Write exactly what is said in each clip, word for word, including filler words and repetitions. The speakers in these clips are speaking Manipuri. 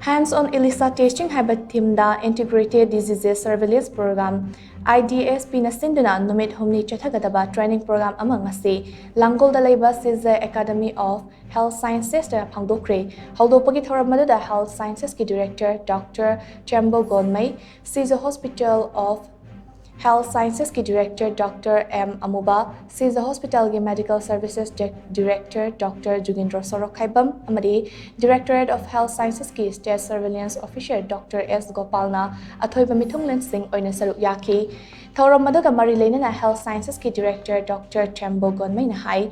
Hands on ELISA testing ꯍꯥꯏꯕ themeꯗ Integrated Diseases Surveillance Program, IDSP ꯅ ꯁꯤꯟꯗꯨꯅ ꯅꯨꯃꯤꯠ ꯍꯨꯝꯅꯤ ꯆꯠꯊꯒꯗꯕ training program ꯑꯃ ꯉꯁꯤ ꯂꯥꯡꯒꯣꯜꯗ ꯂꯩꯕ Seize Academy of Health Sciences ꯇ ꯐꯥꯡꯗꯣꯛꯈ꯭ꯔꯦ꯫ ꯍꯧꯗꯣꯛꯄꯒꯤ ꯊꯧꯔꯝ ꯑꯗꯨꯗ Health Sciences ꯀꯤ Director Doctor ꯆꯦꯝꯕꯣ ꯒꯣꯟꯃꯩ, Seize Hospital of Health Sciences ꯀꯤ Director Doctor ꯑꯦꯝ ꯑꯃꯨꯕ, Seize Hospital ꯒꯤ Medical Services Di-, Director Doctor ꯖꯨꯒꯤꯟꯗ꯭ꯔꯣ ꯁꯣꯔꯣꯛꯈꯥꯏꯕꯝ ꯑꯃꯗꯤ Directorate of Health Sciences ꯀꯤ State Surveillance Officer Doctor ꯑꯦꯁ ꯒꯣꯄꯥꯜꯅ ꯑꯊꯣꯏꯕ ꯃꯤꯊꯨꯡꯂꯦꯟꯁꯤꯡ ꯑꯣꯏꯅ ꯁꯔꯨꯛ ꯌꯥꯈꯤ꯫ ꯊꯧꯔꯝ ꯑꯗꯨꯒ ꯃꯔꯤ ꯂꯩꯅꯅ Health Sciences ꯀꯤ Director Doctor ꯆꯦꯝꯕꯣ ꯒꯣꯟꯃꯩꯅ ꯍꯥꯏ,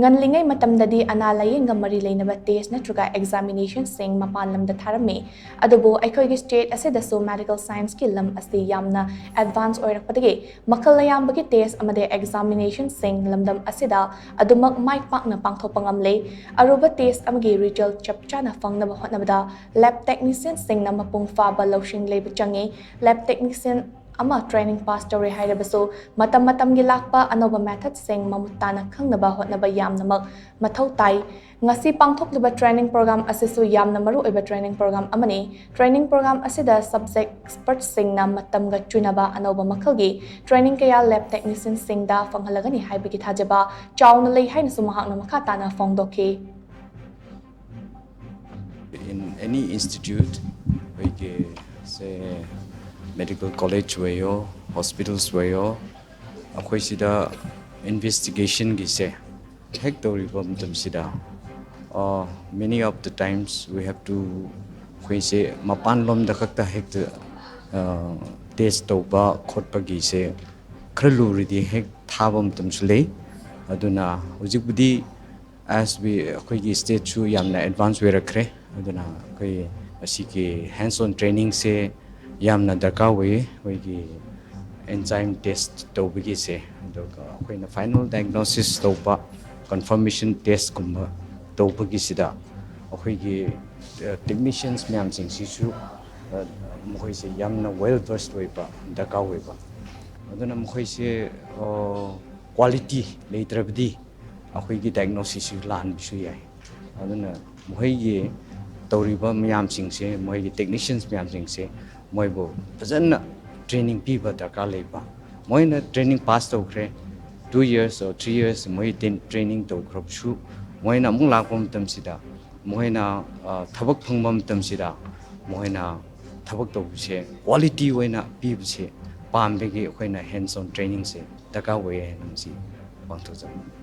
ꯉꯜꯂꯤꯉꯩ ꯃꯇꯝꯗꯗꯤ ꯑꯅꯥ ꯂꯥꯌꯦꯡꯒ ꯃꯔꯤ ꯂꯩꯅꯕ test ꯅꯠꯇ꯭ꯔꯒ examination ꯁꯤꯡ ꯃꯄꯥꯟ ꯂꯝꯗ ꯊꯥꯔꯝꯃꯤ꯫ ꯑꯗꯨꯕꯨ ꯑꯩꯈꯣꯏꯒꯤ state ꯑꯁꯤꯗꯁꯨ medical science ꯀꯤ ꯂꯝ ꯑꯁꯤ ꯌꯥꯝꯅ advance ꯑꯣꯏꯔꯛꯄꯗꯒꯤ ꯃꯈꯜ ꯑꯌꯥꯝꯕꯒꯤ test ꯑꯃꯗꯤ examination ꯁꯤꯡ ꯂꯝꯗꯝ ꯑꯁꯤꯗ ꯑꯗꯨꯃꯛ ꯃꯥꯏ ꯄꯥꯛꯅ ꯄꯥꯡꯊꯣꯛꯄ ꯉꯝꯂꯦ꯫ ꯑꯔꯨꯕ test ꯑꯃꯒꯤ result ꯆꯞ ꯆꯥꯅ ꯐꯪꯅꯕ ꯍꯣꯠꯅꯕꯗ lab technician ꯁꯤꯡꯅ ꯃꯄꯨꯡ ꯐꯥꯕ ꯂꯧꯁꯤꯡ ꯂꯩꯕ ꯆꯪꯉꯤ꯫ Lab technician ꯑꯃ training pass ꯇꯧꯔꯦ ꯍꯥꯏꯔꯕꯁꯨ, ꯃꯇꯝ ꯃꯇꯝꯒꯤ ꯂꯥꯛꯄ ꯑꯅꯧꯕ method ꯁꯤꯡ ꯃꯃꯨꯠ ꯇꯥꯅ ꯈꯪꯅꯕ ꯍꯣꯠꯅꯕ ꯌꯥꯝꯅꯃꯛ ꯃꯊꯧ ꯇꯥꯏ꯫ ꯉꯁꯤ ꯄꯥꯡꯊꯣꯛꯂꯤꯕ training program ꯑꯁꯤꯁꯨ ꯌꯥꯝꯅ ꯃꯔꯨ ꯑꯣꯏꯕ training program ꯑꯃꯅꯤ꯫ Training program ꯑꯁꯤꯗ subject expert ꯁꯤꯡꯅ ꯃꯇꯝꯒ ꯆꯨꯅꯕ ꯑꯅꯧꯕ ꯃꯈꯜꯒꯤ training ꯀꯌꯥ lab technician ꯁꯤꯡꯗ ꯐꯪꯍꯜꯂꯒꯅꯤ ꯍꯥꯏꯕꯒꯤ ꯊꯥꯖꯕ ꯆꯥꯎꯅ ꯂꯩ ꯍꯥꯏꯅꯁꯨ ꯃꯍꯥꯛꯅ ꯃꯈꯥ ꯇꯥꯅ ꯐꯣꯡꯗꯣꯛꯈꯤ꯫ In any institute, ꯑꯩꯈꯣꯏꯒꯤ ꯁꯦ medical college ꯑꯣꯏꯌꯣ, hospitals ꯑꯣꯏꯌꯣ, ꯑꯩꯈꯣꯏ ꯁꯤꯗ investigation ꯒꯤꯁꯦ ꯍꯦꯛ ꯇꯧꯔꯤꯕ ꯃꯇꯝꯁꯤꯗ, uh, many of the times we have to, ꯑꯩꯈꯣꯏꯁꯦ ꯃꯄꯥꯟ ꯂꯣꯝꯗ ꯈꯛꯇ ꯍꯦꯛꯇ test ꯇꯧꯕ ꯈꯣꯠꯄꯒꯤꯁꯦ ꯈꯔ ꯂꯨꯔꯗꯤ ꯍꯦꯛ ꯊꯥꯕ ꯃꯇꯝꯁꯨ ꯂꯩ꯫ ꯑꯗꯨꯅ ꯍꯧꯖꯤꯛꯄꯨꯗꯤ as we, ꯑꯩꯈꯣꯏꯒꯤ state ꯁꯨ ꯌꯥꯝꯅ advance ꯑꯣꯏꯔꯛꯈ꯭ꯔꯦ꯫ ꯑꯗꯨꯅ ꯑꯩꯈꯣꯏ ꯑꯁꯤꯒꯤ hands on training ꯁꯦ ꯌꯥꯝꯅ ꯗꯔꯀꯥꯔ ꯑꯣꯏꯌꯦ, ꯑꯩꯈꯣꯏꯒꯤ enzyme test ꯇꯧꯕꯒꯤꯁꯦ꯫ ꯑꯗꯨꯒ ꯑꯩꯈꯣꯏꯅ final diagnosis ꯇꯧꯕ, confirmation test ꯀꯨꯝꯕ ꯇꯧꯕꯒꯤꯁꯤꯗ ꯑꯩꯈꯣꯏꯒꯤ technicians ꯃꯌꯥꯝꯁꯤꯡꯁꯤꯁꯨ ꯃꯈꯣꯏꯁꯦ ꯌꯥꯝꯅ well versed ꯑꯣꯏꯕ ꯗꯔꯀꯥꯔ ꯑꯣꯏꯕ꯫ ꯑꯗꯨꯅ ꯃꯈꯣꯏꯁꯦ quality ꯂꯩꯇ꯭ꯔꯕꯗꯤ ꯑꯩꯈꯣꯏꯒꯤ diagnosis ꯁꯤ ꯂꯥꯟꯕꯁꯨ ꯌꯥꯏ꯫ ꯑꯗꯨꯅ ꯃꯈꯣꯏꯒꯤ ꯇꯧꯔꯤꯕ ꯃꯌꯥꯝꯁꯤꯡꯁꯦ, ꯃꯣꯏꯒꯤ technicians ꯃꯌꯥꯝꯁꯤꯡꯁꯦ, ꯃꯣꯏꯕꯨ ꯐꯖꯅ training ꯄꯤꯕ ꯗꯔꯀꯥꯔ ꯂꯩꯕ꯫ ꯃꯣꯏꯅ training pass ꯇꯧꯈ꯭ꯔꯦ, two years or three years ꯃꯣꯏ training ꯇꯧꯈ꯭ꯔꯕꯁꯨ, ꯃꯣꯏꯅ ꯑꯃꯨꯛ ꯂꯥꯛꯄ ꯃꯇꯝꯁꯤꯗ, ꯃꯣꯏꯅ ꯊꯕꯛ ꯐꯪꯕ ꯃꯇꯝꯁꯤꯗ, ꯃꯣꯏꯅ ꯊꯕꯛ ꯇꯧꯕꯁꯦ quality ꯑꯣꯏꯅ ꯄꯤꯕꯁꯦ ꯄꯥꯝꯕꯒꯤ ꯑꯩꯈꯣꯏꯅ hands on trainingꯁꯦ ꯗꯔꯀꯥꯔ ꯑꯣꯏꯌꯦ ꯍꯥꯏꯅ ꯃꯁꯤ ꯄꯥꯡꯊꯣꯛꯆꯕꯅꯤ꯫